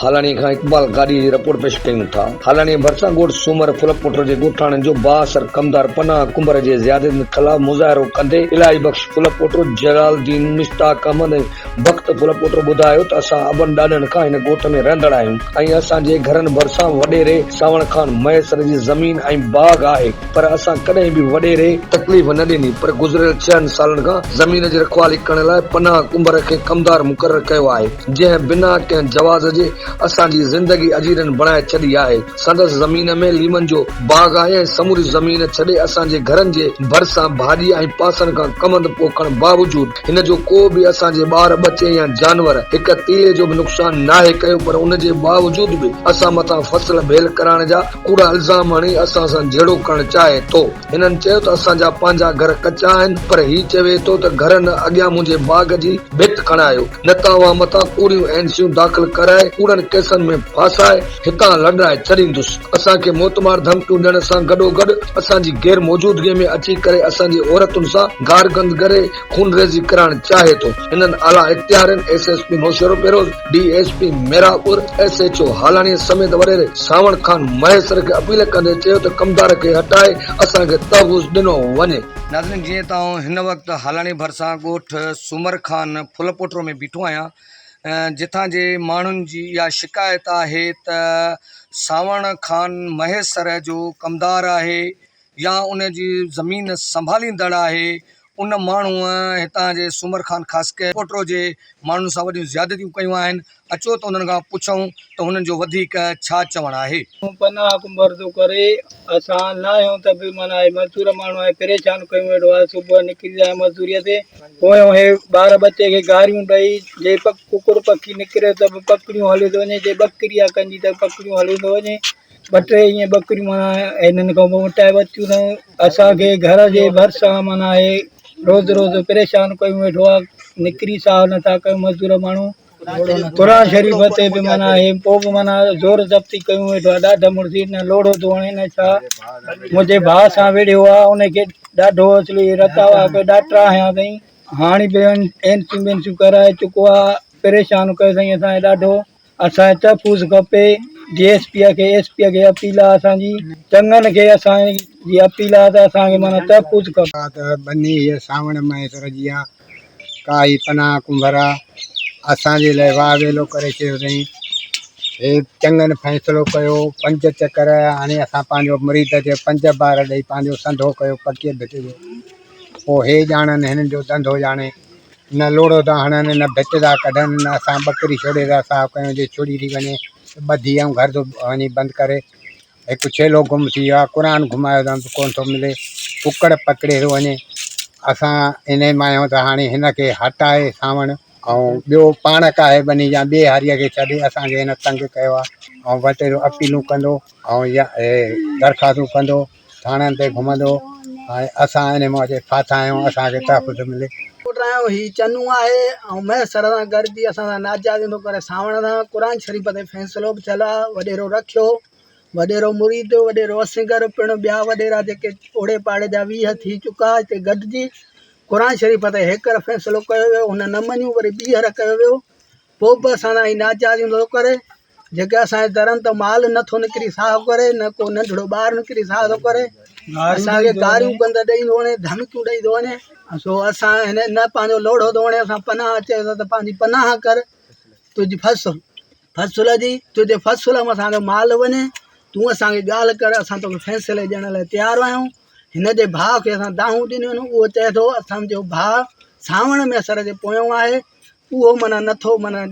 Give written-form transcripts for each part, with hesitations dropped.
هالاڻي کان اقبال گاڏهي جي رپورٽ پيش ڪيون ٿا. هالاڻي ڀرسان ڳوٺ سومر ڦلپوٽر جي ڳوٺاڻن جو بااثر ڪمدار پناهه ڪنڀر جي زيادتين خلاف مظاهرو ڪندي الاهي بخش ڦلپوٽو، جلال الدين، مشتاق احمد ۽ بخت ڦلپوٽو ٻڌايو ته اسان ابن ڏاڏن کان هن ڳوٺ ۾ رهندڙ آهيون ۽ اسان جي گهرن ڀرسان وڏيري سانوڻ خان مهيسر جي زمين ۽ باغ آهي پر اسان ڪڏهن به وڏيري تڪليف نه ڏني پر گذريل ڇهن سالن کان زمين جي رکوالي ڪرڻ لاء پناهه ڪنڀر کي ڪمدار مقرر ڪيو آهي جنهن بنا ڪنهن جواز جي اسان جي زندگي اجيرن بڻائي ڇڏي آهي سندس زمين ۾ ليمن جو باغ آهي ۽ سموري زمين ڇڏي اسان جي گهرن جي ڀرسان ڀاڄي ۽ پاسن کان ڪمند پوکڻ باوجود هن جو ڪو به اسان جي ٻار ٻچي يا جانور هڪ تيلي جو به نقصان ناهي ڪيو پر ان جي باوجود به اسان مٿان فصل ڀيل ڪرائڻ جا ڪوڙا الزام هڻي اسان سان جهيڙو ڪرڻ چاهي ٿو. هنن چيو ته اسان جا پنهنجا گهر ڪچا آهن پر هي چوي ٿو ته گهرن اڳيان منهنجي باغ جي ڀت کڻايو نه ته اوهان مٿان ڪوڙيون اين سيون داخل ڪرائي ڪوڙن ڪيسن ۾ ڦاسائي هتان لڏرائي ڇڏيندس. اسان کي موتمار ڌمڪيون ڏيڻ سان گڏوگڏ اسان جي غير موجودگي ۾ اچي ڪري اسان جي عورتن سان گارگند ڪري خونريزي ڪرائڻ چاهي ٿو. هنن اعليٰ اختيارين S S P Naushahro Feroze, D S P Mirapur, S H O Halani سميت وڏيري سانوڻ خان مهيسر کي اپيل ڪندي چيو ته ڪمدار کي هٽائي اسان کي تحفظ ڏنو وڃي. ناظرين جيئن ته آئون هن وقت هالاڻي ڀرسان ڳوٺ سومر خان ڦلپوٽرو ۾ بيٺو آهيان جتان جي ماڻهن جي اها شڪايت آهي ته سانوڻ خان مهيسر جو ڪمدار آهي يا ان جي زمين سنڀاليندڙ آهي ان ماڻهوء هتان جي سومر خان خاصخيلي پوٽرو جي ماڻهن سان وڏيون زيادتيون ڪيون آهن اچو ته انهن کان پڇون ته هنن جو وڌيڪ ڇا چوڻ آهي. پناهه ڪنڀر ٿو ڪري اسان ناهيون ته به معنيٰ هي مزدور ماڻهو آهي پريشان ڪيون ويٺو آهي صبح نڪري آيا مزدوريء تي پويون هي ٻار ٻچي کي گاريون ڏئي جي ڪڪڙ پکي نڪري ته به پڪڙيون هليو ٿو وڃي جي ٻڪري آ ڪنجي ته پڪڙيون هليو ٿو وڃي ٻه ٽي ائين ٻڪريون معنيٰ هنن کان پوء مٽائي ورتيون اٿئون اسان کي گهر جي ڀرسان معنيٰ هي روز روز پريشان ڪيون ويٺو آهي نڪري ساهه نٿا ڪيون مزدور ماڻهو قرآن شريف تي به معنيٰ هي پوء به معنيٰ زور ضبطي ڪيون ويٺو آهي ڏاڍ مڙسي نه لوڙهو ٿو هڻي نه ڇا منهنجي ڀاء سان وڙهيو آهي ان کي ڏاڍو اصلي رتاوا ڪيو ڏاٽا هنيا اٿئي هاڻي به اين سيون بين سيون ڪرائي چڪو آهي پريشان ڪيو اٿئي اسان کي ڏاڍو اسان کي تحفظ کپي ڊي ايس پي کي ايس پي کي اپيل آ اسان جي چڱن کي اسان جي اپيل آ ته اسان کي معنيٰ تحفظ کپي. ڪا ته ٻني هيء سانوڻ مهيسر جي آ، ڪا هي پناهه ڪنڀر آ، اسان جي لئه واهه ويلو ڪري ڇڏيو اٿئين. هي چڱن فيصلو ڪيو، پنج چڪر هاڻي اسان پنهنجو مريد کي پنج بار ڏئي پنهنجو سنڌو ڪيو پڪيء ڀت جو. پوء هي ڄاڻن هنن جو ڌنڌو ڄاڻي. نه لوڙهو ٿا هڻن، نه ڀت ٿا ڪڍن، نه اسان ٻڪري ڇوڙي ٿا صاف ڪيون، جي ڇڙي ٿي وڃي ته ٻڌي ۽ گهر ٿو وڃي بند ڪري. هڪ ڇيلو گم ٿي ويو آهي، قرآن گهمايو اٿم ته ڪونه ٿو ملي، ڪڪڙ پڪڙي ٿو وڃي. اسان انهي مان آهيون ته هاڻي هن کي هٽائي سانوڻ ۽ ٻيو پاڻ ڪاهي ٻني يا ٻئي هاريء کي ڇڏي اسان کي هن تنگ ڪيو آهي ۽ وٽيرو اپيلون ڪندو ۽ يا درخواستون ڪندو. ٿاڻن تي گهمندو ۽ اسان انهي مان اچي ڦاٿا آهيون اسان کي تحفظ ملي. پٽ آهيون هي چنو آهي ۽ مهيسر سان گڏجي اسان سان ناجائزي ٿو ڪري سانوڻ سان قرآن شريف تي فيصلو به ٿيل آهي وڏيرو رکيو وڏيرو مريد وڏيرو اسنگر پڻ ٻيا وڏيرا جيڪي اوڙي پاڙي جا 20 ٿي چڪا هتي گڏجي قرآن شريف تي هيڪر فيصلو ڪيو ويو هن نه مڃيو وري ٻيهر ڪيو ويو پوء به اسان سان هي ناجائزي ٿو ڪري جيڪي اسان جي درن تان مال نٿو نڪري ساهه ڪري نه ڪو ننڍڙو ٻار نڪري ساهه ٿو ڪري اسان کي گاريون گند ڏئي ٿو وڃي ڌمڪيون ڏئي ٿو وڃي سو اسان هن نه پنهنجو لوڙهو ٿو وڻي اسان پناهه چئي ٿو ته پنهنجي پناهه ڪر تنهنجي فصل فصل جي تنهنجي فصل ۾ اسان جو مال وڃي تون اسان کي ڳالهه ڪر اسان توکي فيصلي ڏيڻ لاء تيار آهيون هن جي ڀاء کي اسان دانهون ڏنيون آهن اهو چئي ٿو اسان جو ڀاء سانوڻ ۾ سر جي پويون آهي اهو معنيٰ نٿو معنيٰ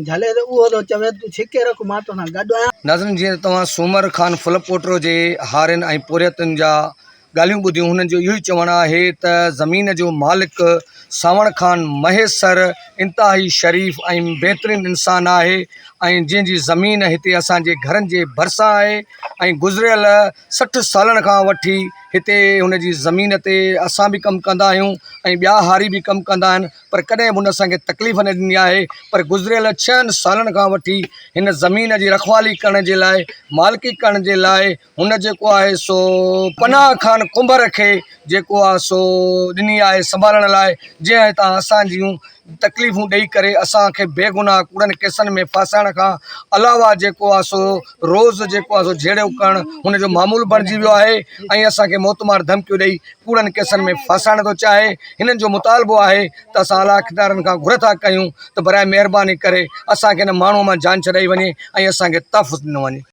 جهلي ته اهو ٿو چوي تون ڇڪي رک مان توسان گڏ آهيان. ناظرين جيئن ته توهان سومر خان ڦلپوٽرو جي هارين ۽ پورهيتن جا ڳالهيون ٻڌيون هنن جو اهو ئي چوڻ آهي ته زمين جو مالڪ سانوڻ خان مهيسر انتهائي شريف ۽ بهترين انسان آهي ۽ جنهن جي زمين هتي اسان جي گهرن جي ڀرسان آهي ۽ گذريل 60 سالن کان وٺي هتي هن جي زمين تي اسان به ڪم ڪندا آهيون ۽ ٻيا هاري به ڪم ڪندا آهن پر ڪڏهن به هن اسان کي تڪليف نه ڏني آهي پر گذريل ڇهن سالن کان وٺي هن زمين جي رکوالي ڪرڻ جي لاء مالڪي ڪرڻ جي لاء هن جيڪو آهي سو پناهه خان ڪنڀر کي جيڪو آهي سو ڏني آهي سنڀالڻ لاء جنهن هتان اسان جون تڪليفون ڏئي ڪري اسان کي بيگناهه ڪوڙن ڪيسن ۾ ڦاسائڻ کان علاوه جيڪو آهي سو روز جيڪو آهي سو جهيڙو ڪرڻ هن جو معمول بڻجي ويو آهي ۽ اسان کي موتمار ڌمڪيون ڏئي ڪوڙن ڪيسن ۾ ڦاسائڻ ٿو چاهي. هنن جو مطالبو آهي ته اسان اعليٰ اقتدارن کان گهر ٿا ڪيون ته برائي مهرباني ڪري اسان کي هن ماڻهو مان جان ڇڏائي وڃي ۽ اسان کي تحفظ ڏنو وڃي.